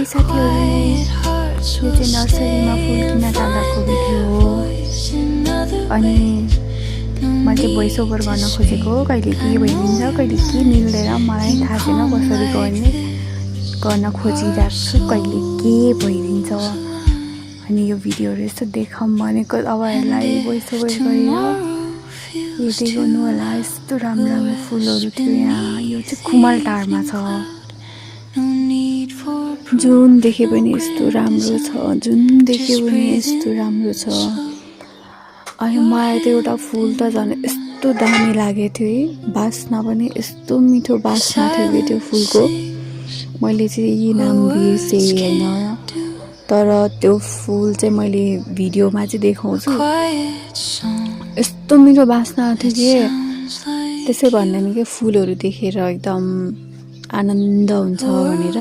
High साथीहरु, यो चाहिँ नर्सरीमा फुल किन्न जाँदाको भिडियो हो। अनि मैले भोइस ओभर गर्न खोजेको कहिले के भइदिन्छ कहिले के मिल्दैन मलाई थाहा छैन कसरी गर्न खोजिरहेको छु कहिले के भइदिन्छ। अनि यो भिडियोहरु यस्तो देखाउँ भनेको अब यसलाई भोइस ओभर गरेर हेर्दै गर्नु होला। यस्तो राम्रो राम्रो फुलहरु थियो यहाँ। यो चाहिँ कुमलटारमा छ। जुन देखे पनि यस्तो राम्रो छ, जुन देखे पनि यस्तो राम्रो छ। अनि मलाई त एउटा फुल त झन् यस्तो दामी लागेको थियो है, बास्ना पनि यस्तो मिठो बास्ना थियो त्यो फुलको। मैले चाहिँ यी नाम बिर्सेँ हैन, तर त्यो फुल चाहिँ मैले भिडियोमा चाहिँ देखाउँछु। यस्तो मिठो बास्ना थियो कि त्यसै भन्दैन कि फुलहरु देखेर एकदम आनन्द हुन्छ भनेर।